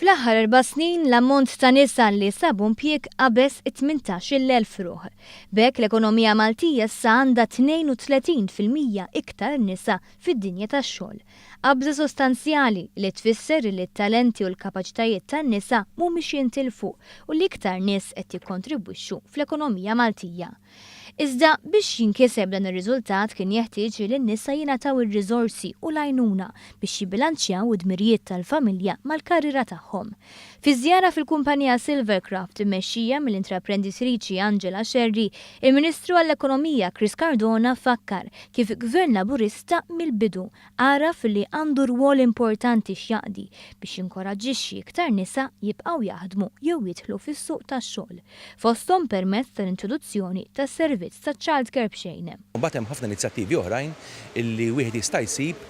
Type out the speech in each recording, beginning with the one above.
Fl-aħħar erba' snin, l-ammont ta' nisa li sabu impjieg qabeż it-18,000 ruħ. B'hekk l-ekonomija Maltija issa għandha 32% iktar nisa fid-dinja tax-xogħol. Qabża sostanzjali li tfisser li t-talenti u l-kapaċitajiet tan-nisa mhumiex jintilfu u li iktar nies qed jikkontribwixxu fl-ekonomija Maltija. Iżda biex jinkiseb dan ir-riżultat kien jeħtieġ li n-nisa jingħataw ir-riżorsi u l-għajnuna biex jibbilanċjaw id-dmirijiet tal-familja mal-karriera tagħhom. Fi żjara fil-kumpanija Silvercraft immexxija mill-intraprenditriċi Angela Scerri, il-Ministru għall-Ekonomija Chris Cardona fakkar kif Gvern Laburista mill-bidu Għaraf li għandu rwol importanti x'jaqdi biex jinkoraġġixxi iktar nisa jibqgħu jaħdmu jew jidħlu fis-suq tax-xogħol, fosthom permezz tal-introduzzjoni tas-servizz ta' childcare b'xejn. Imbagħad hemm ħafna inizjattivi oħrajn li wieħed jista' jsib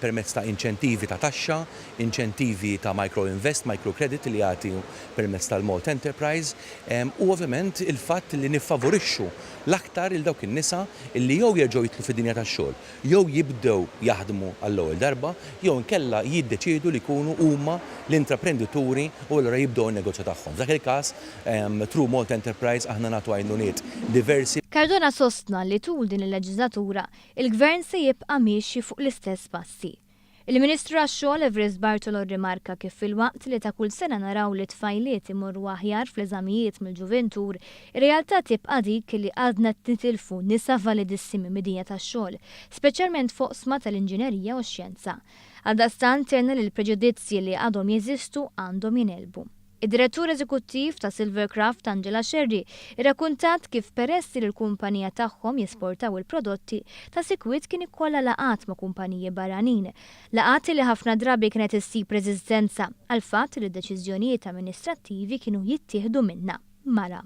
permezz ta' inċentivi ta' taxxa, inċentivi ta' micro invest, micro credit li jagħti permezz tal-Malta Enterprise u ovvjament il-fatt li niffavorixxu l-aktar lil dawk in-nisa li jew jerġgħu jidħlu fid-dinja tax-xogħol jew jibdew jaħdmu għall-ewwel darba jew inkella jiddeċiedu li jkunu huma l-intraprendituri u allura jibdew in-negozju tagħhom. F'dak il-każ, through Malta Enterprise aħna nagħtu għajnuniet diversi. Cardona sostna li tul din il-leġiżlatura, il-Gvern se jibqa' miexi fuq l-istess passi. Il-Ministru għax-Xogħol Evarist Bartolo rrimarka kif filwaqt li ta' kull sena naraw li t-tfajliet imorru aħjar fl-eżamijiet mill-ġuventur, ir-realtà tibqa' dik li għadna qed nitilfu nisa validissimi mid-dinja tax-xogħol, speċjalment f'oqsma tal-inġinerija u x-xjenza. Għaldaqstant tenna li l-preġudizzji li għadhom jeżistu għandhom jingħelbu. Id-Direttur Eżekuttiv ta' Silvercraft Angela Scerri rrakuntat kif peress li l-kumpanija tagħhom jesportaw il-prodotti, ta' sikwit kien ikollha laqgħat ma' kumpaniji barranin. Laqgħat li ħafna drabi kienet issib reżistenza għall-fatt li d-deċiżjonijiet amministrattivi kienu jittieħdu minnha, mara.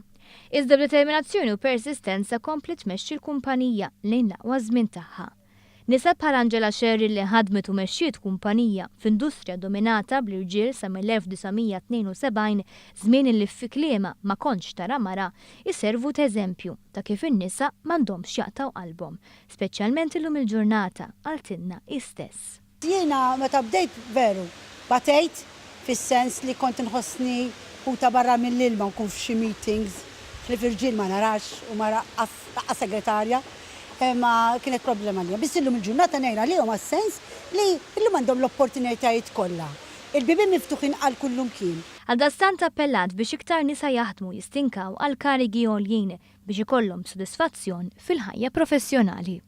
Iżda b'determinazzjoni u persistenza kompliet tmexxi l-kumpanija lejn l-aqwa żmien tagħha. Nisa bħal Angela Scerri li ħadmet u mexxiet kumpanija f'industrija dominata bl-irġiel sa mill-1972, żmien li fi kliemha ma kontx tara mara, iservu t'eżempju ta' kif in-nisa m'għandhomx jaqtgħu qalbhom, speċjalment illum il-ġurnata, qaltilna hi stess. Jiena meta bdejt veru batejt fis-sens li kont inħossni ħuta barra mill-ilma nkun f'xi meetings ħlief irġiel ma narax u mara lanqas segretarja imma kienet problema għalija. Biss illum il-ġurnata ngħir għalihom għas-sens li illum għandhom l-opportunitajiet kollha. Il-bibien miftuħin għal kullumkien. Għaldaqstant appellat biex iktar nisa jaħdmu jistinkaw għal karigi għoljin biex ikollhom sodisfazzjon fil-ħajja professjonali.